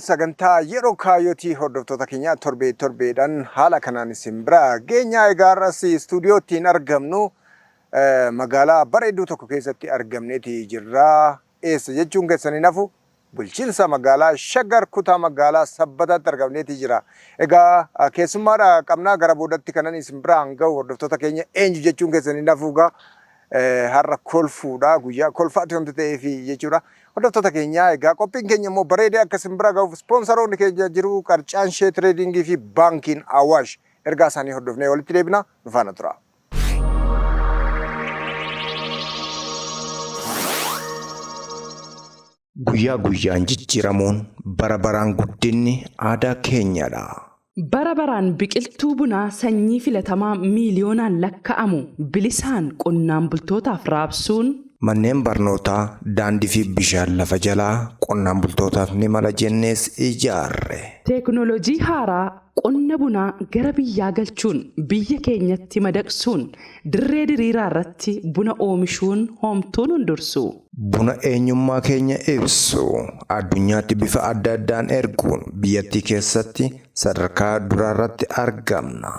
sagantaa yeroo kaayyootii hordoftoota keenya torbee torbeedhaan haala kanaan isin bira geenya. Egaa har'as istuudiyootti hin argamnu, magaalaa bareedduu tokko keessatti argamneeti jirra. Eessa jechuun keessan hin hafu, bulchiinsa magaalaa Shaggar kutaa magaalaa Sabbataatti argamneeti jira. Egaa keessummaadha qabnaa gara boodatti kanan isin biraan gahu hordoftoota keenya eenyu jechuun keessan hin hafu egaa har'a kolfuudha guyyaa kolfaati wanti ta'eef jechuudha. Hordoftoota keenya egaa qophiin keenya immoo bareedee akka isin bira gahuuf ispoonsaroonni keenya jiru Qarcaan Shee Tireedingii fi Baankiin Awaash ergaa isaanii hordofnee walitti deebina nu faana tura. Guyyaa guyyaan jijjiiramuun bara baraan guddinni aadaa keenyadha. Bara baraan biqiltuu bunaa sanyii filatamaa miiliyoonaan lakka'amu bilisaan qonnaan bultootaaf raabsuun. Manneen barnootaa, daandii fi bishaan lafa jalaa qonnaan bultootaaf ni mala jennees ijaarre. Teeknooloojii haaraa qonna bunaa gara biyyaa galchuun biyya keenyatti madaqsuun dirree diriiraa irratti buna oomishuun homtuu nun dursu. Buna eenyummaa keenya ibsu addunyaatti bifa adda addaan erguun biyyattii keessatti sadarkaa duraarratti argamna.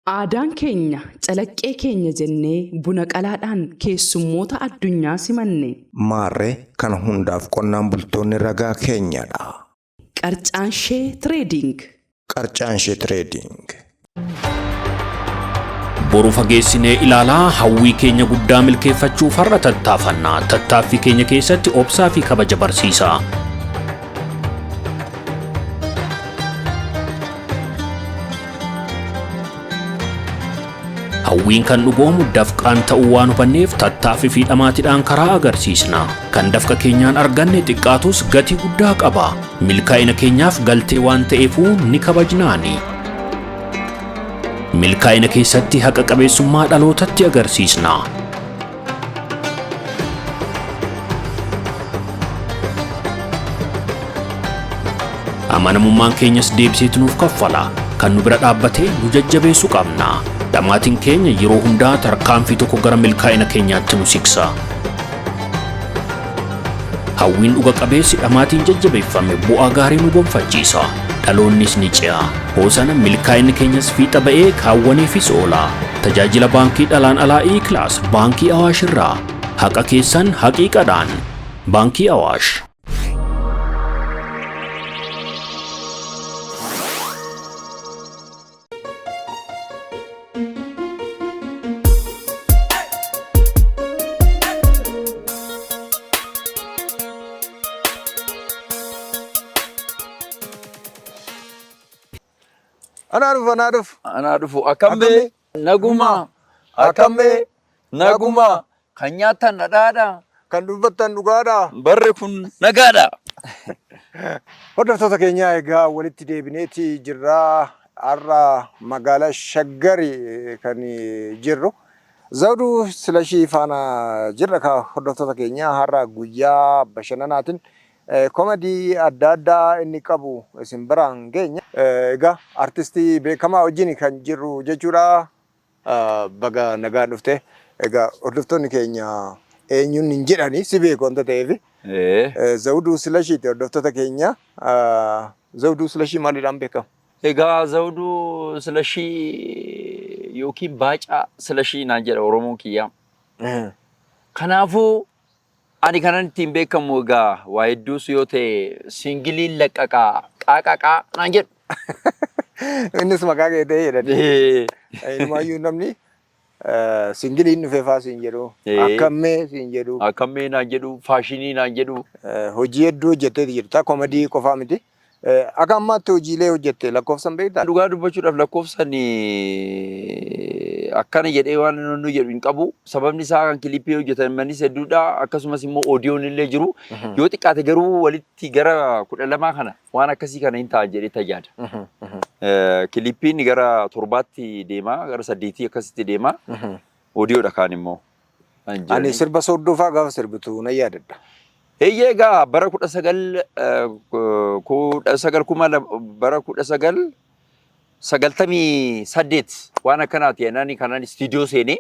Aadaan keenya calaqqee keenya jennee buna qalaadhaan keessummoota addunyaa simanne. Maarree kana hundaaf qonnaan bultoonni ragaa keenyadha. Qarcaanshee Trading. Qarcaanshee Trading. Boru fageessinee ilaalaa hawwii keenya guddaa milkeeffachuuf har'a tattaafanna. Tattaaffii keenya keessatti obsaa fi kabaja barsiisa. Hawwiin kan dhugoomu dafqaan ta'uu waan hubanneef tattaaffii fi dhamaatiidhaan karaa agarsiisna. Kan dafqa keenyaan arganne xiqqaatus gatii guddaa qaba. Milkaa'ina keenyaaf galtee waan ta'eefuu ni kabajnaani. Milkaa'ina keessatti haqa qabeessummaa dhalootatti agarsiisna. Amanamummaan keenyas deebiseetu nuuf kaffala. Kan nu bira dhaabbatee nu jajjabeessu qabna. Dhamaatiin keenya yeroo hundaa tarkaanfii tokko gara milkaa'ina keenyaatti nu siksa. Hawwiin dhuga qabeessi dhamaatiin jajjabeeffame bu'aa gaarii nu gonfachiisa. Dhaloonnis ni ce'a. Hoosana milkaa'inni keenyas fiixa ba'ee kaawwaneefis oola. Tajaajila baankii dhalaan alaa E-Class Baankii Awaash irraa. Haqa keessan haqiiqadhaan. Baankii Awaash. Anaa dhufu, anaa dhufu. Anaa dhufu. Akkam bee? Naguma. Akkam bee? Naguma. Kan nyaattan dhadhaadha. Kan dubbattan dhugaadha. Barri kun nagaadha. Hordoftoota keenyaa egaa walitti deebineeti jirra. Har'a magaalaa Shaggari kan jirru. Zawuduu Silashii faana jirra ka hordoftoota keenyaa har'a guyyaa bashannanaatiin komedii adda addaa inni qabu isin biraan geenya. Egaa artistii beekamaa wajjin kan jirru jechuudha. Baga nagaan dhufte. Egaa hordoftoonni keenya eenyuun hin jedhani si beeku wanta ta'eef. Zawuduu Silashiiti hordoftoota keenya. Zawuduu Silashii maaliidhaan beekama? Egaa Zawuduu Silashii yookiin Baacaa Silashii naan jedha Oromoon kiyyaa. Kanaafuu ani kanan ittiin beekamu egaa waa hedduus yoo ta'e siingiliin laqqaqaa qaaqaqaa naan jedhu. Innis maqaa kee ta'e jedhani. Inumaayyuu namni singiliin dhufee faa siin jedhu. Akkammee siin jedhu. Akkammee naan jedhu, faashinii naan jedhu. Hojii hedduu hojjettee jirta. Komedii qofaa miti. Akka ammaatti hojiilee hojjette lakkoofsan beektaa? Dhugaa dubbachuudhaaf lakkoofsan akkana jedhee waan nu jedhu hin qabu. Sababni isaa kan kilippii hojjetamanis hedduudha. Akkasumas immoo oodiyoon illee jiru. Yoo xiqqaate garuu walitti gara 12 kana waan akkasii kana hin ta'a jedhee tajaajila. Kilippiin gara torbaatti deema, gara saddeetii akkasitti deema. Oodiyoodha kaan immoo. Ani sirba sooddoo fa'aa gaafa sirbitu nan yaadadha. Eeyyee egaa bara 19 19 bara 98 waan akkanaati jennaan kanaan istiidiyoo seenee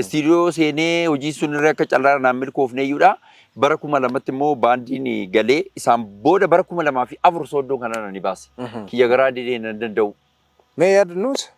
istiidiyoo seenee hojii sun irra akka carraa naan milkoofne iyyuudha. Bara 2000tti immoo baandiin galee isaan booda bara 2004 Sooddoo kana ni baase. Kiyya garaa didee nan danda'u. Mee yaadannus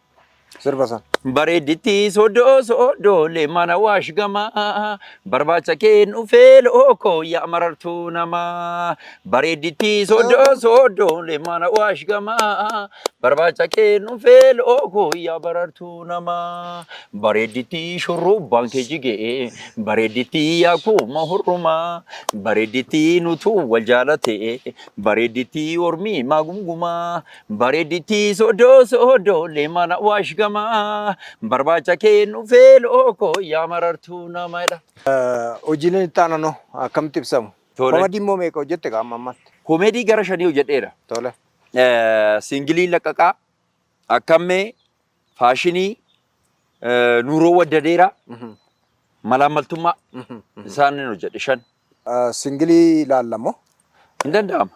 sirba sana. Bareedditti Sooddoo, Sooddoo leemana waash gamaa, barbaacha keen dhufee lookoo yaa marartuu namaa. Bareedditti Sooddoo, Sooddoo leemana waash gamaa, barbaacha keen dhufee lookoo yaa marartuu namaa. Bareedditti shurrubbaan kee jigee, bareedditti yaakuma hurrumaa, bareedditti nutu wal jaalate, bareedditti ormii maa gungumaa. Bareedditti Sooddoo, Sooddoo leemana waash gamaa, barbaacha kee dhufee lookoo yaa marartuu namaa. Hojiileen itti aananoo akkamitti ibsamu? Tole. Komadii immoo meeqa hojjette qaama ammaatti? Komeedii gara shanii hojjedheera. Tole. Singilii Laqaqaa, Akkammee, Faashinii, Nuuroo Waddadeeraa, Malaammaltummaa isaan hojjedhe shan. Singilii ilaallamoo? Hin danda'ama.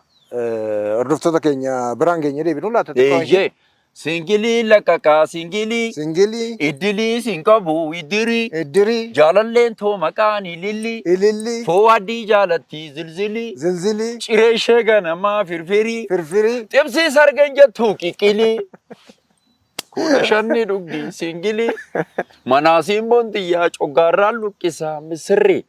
Hordoftoota keenya biraan keenya deebinu laata xiqqoo ishee? Eeyyee. Singilii laqaqaa singilii. Singilii. Iddilii siin qabu iddirii. Iddirii. Jaalalleen too maqaan ililli. Ililli. Foowaddii jaalatti zilzilii. Zilzilii. Ciree ishee ganamaa firfirii. Firfirii. Xibsii sargan jettu qiqqilii. 15ni dhugdi singilii. Manaasiin bontiyyaa coggaarraan luqqisaa misirri.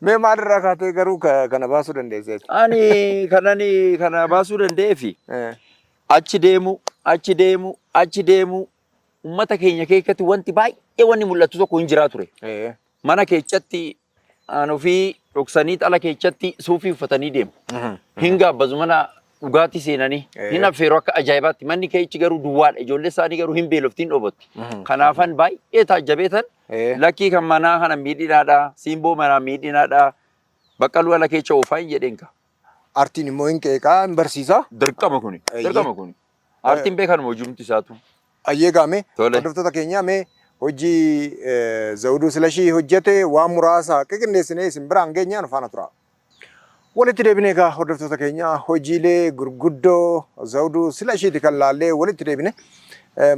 Mee maalirraa kaatee garuu kana baasuu dandeesseeti? Ani kanani kana baasuu danda'eefi achi deemu, achi deemu, achi deemu, uummata keenya keessatti wanti baay'ee wanni mul'atu tokko hin jiraa ture. Mana keessatti aan ofii dhoksanii xala keessatti suufii uffatanii deemu. Hin gaabbazu, mana dhugaatii seenanii. Hin affeeru akka ajaa'ibaatti. Manni keechi garuu duwwaadha. Ijoollee isaanii garuu hin beeloftiin dhobotti. Kanaafan baay'ee taajjabeetan lakkii kan manaa kana miidhinaadha. Simboo manaa miidhinaadha. Baqqaluu ala keessa oofaa hin jedheen ka. Artiin immoo hin qeeqaa, hin barsiisaa. Dirqama kuni. Dirqama kuni. Artiin beekanuma hojii isaatu. Ayyee gaame. Tole. Hordoftoota keenya, mee hojii Zawuduu Silashii hojjete waan muraasa qiqindeessinee isin biraan geenyaan faana tura. Walitti deebinee egaa, hordoftoota keenya, hojiilee gurguddoo Zawuduu Silashiiti kan laallee walitti deebine.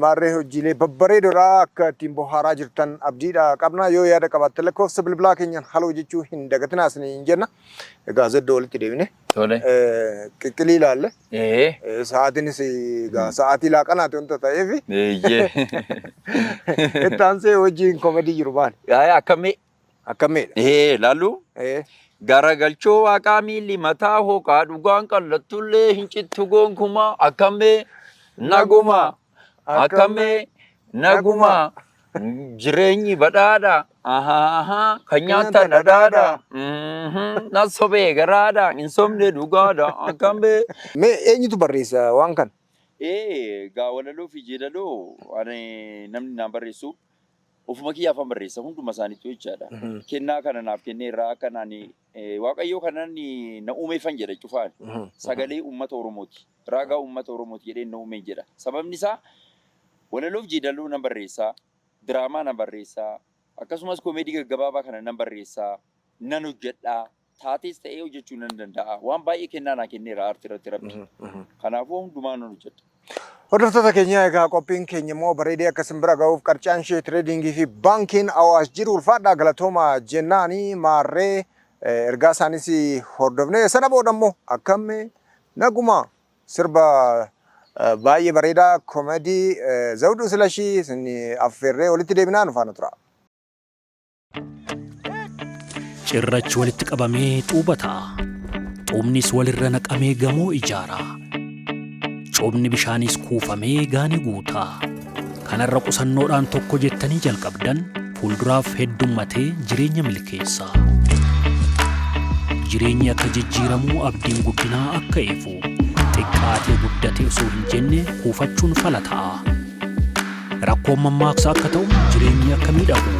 Maarree hojiilee babbareedoodha, akka ittiin bohaaraa jirtan abdiidha qabna. Yoo yaada qabaattan lakkoofsa bilbilaa keenyaan haloo jechuu hin dagatinaa isiniin jenna. Egaa Zeddoo, walitti deebine. Tole. Qiqqilii ilaalle. Sa'aatiinis egaa sa'aatii laaqanaati wanta ta'eef. Itti aansee hojiin komedii jiru maali? Yaa'ee akkamii? Akkamiidha? Laallu. Garagalchoo waaqaa miilli mataa hooqaa, dhugaan qallattullee hin cittu gonkumaa. Akkamee naguma, akkamee naguma, jireenyi badhaadha, ahaa, kan nyaatan dhadhaadha, na sobee garaadha, hin sobne dhugaadha, akkamee. Mee eenyutu barreessa waan kana? Gaa walaloo fi jeedaloo ani namni naan barreessu, ofuma kiyyaafan barreessa hunduma isaaniitu jechaadha. Kennaa kana naaf kennee irraa akka naan Waaqayyoo kanan na uumeefan jedha cufaan. Sagalee uummata Oromooti. Raagaa uummata Oromooti jedhee na uumeen jedha. Sababni isaa walaloof jeedaloo nan barreessaa, diraamaa nan barreessaa, akkasumas koomeedii gaggabaabaa kana nan barreessaa, nan hojjedhaa, taatees ta'ee hojjechuu nan danda'a. Waan baay'ee kennaa naa kenneera aartii irratti Rabbi. Kanaafuu hundumaa nan hojjedha. Hordoftoota keenya, egaa qophiin keenya immoo bareedee akka isin bira ga'uuf qarcaan ishee tradingii fi baankiin Awaash jiru ulfaadhaa galatooma jennaani. Maarree ergaa isaanis hordofne, sana booda immoo akkam naguma sirba baay'ee bareedaa komedii Zawuduu Silashii isin affeerree walitti deebinaa, nu faana tura. Cirrachi walitti qabamee xuuba ta'a. Xuubnis walirra naqamee gamoo ijaara. Coobni bishaanis kuufamee gaanii guuta. Kanarra qusannoodhaan tokko jettanii jalqabdan fuulduraaf heddummatee jireenya milkeessa. Jireenyi akka jijjiiramuu, abdiin guddinaa akka ifu, xiqqaatee guddatee osoo hin jenne kuufachuun fala ta'a. Rakkoon mammaaksa akka ta'u, jireenyi akka miidhagu,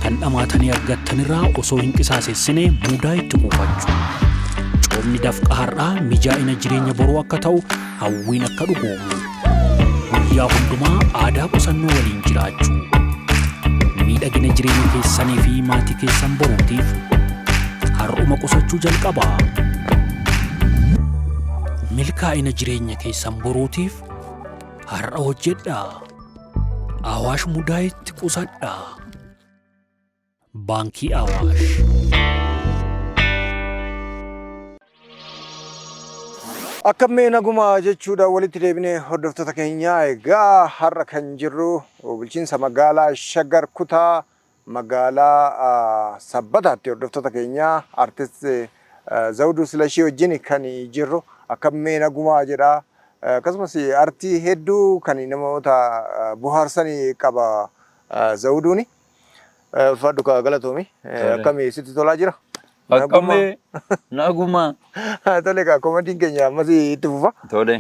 kan dhamaatanii argattanirraa osoo hin qisaasessine mudaa itti kuufachuu. Coomni dafqa har'aa mijaa'ina jireenya boruu akka ta'u, hawwiin akka dhugoomu. Guyyaa hundumaa aadaa qusannoo waliin jiraachuu. Miidhagina jireenya keessanii fi maatii keessan boruutiif har'uma qusachuu jalqabaa. Milkaa'ina jireenya keessan boruutiif Har'a hojjedhaa. Awaash Mudaayitti qusadhaa. Baankii Awaash. Akkammee naguma jechuudha walitti deebinee hordoftoota keenya. Egaa har'a kan jirru bulchiinsa magaalaa Shaggar kutaa magaalaa Sabbataatti hordoftoota keenya artist Zawuduu Silashii wajjin kan jirru akkammee nagumaa jedha. Akkasumas artii hedduu kan namoota bohaarsan qaba Zawuduuni. Ulfaadhu kaa galatoomi. Akkami sitti tolaa jira? Akkamee naguma. Tole kaa komadiin keenya ammas itti fufa. Tole.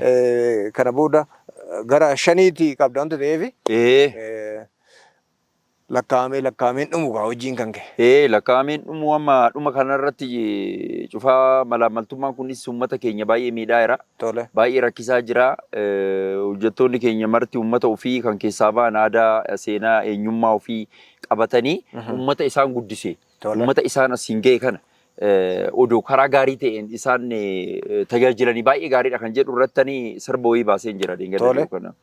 Kana booda gara shaniitti qabda wanta ta'eef lakkaa'amee lakkaa'ameen dhumu kaa hojiin kan kee. Ee, lakkaa'ameen dhumu. Amma dhuma kanarratti cufaa malaamaltummaan kunis uummata keenya baay'ee miidhaa jira. Baay'ee rakkisaa jira. Hojjettoonni keenya marti uummata ofii kan keessaa ba'an aadaa, seenaa, eenyummaa ofii qabatanii uummata isaan guddise, uummata isaan asiin ga'e kana odoo karaa gaarii ta'een isaan tajaajilanii baay'ee gaariidha kan jedhu irrattanii sirba wayii baaseen jira deengada kana.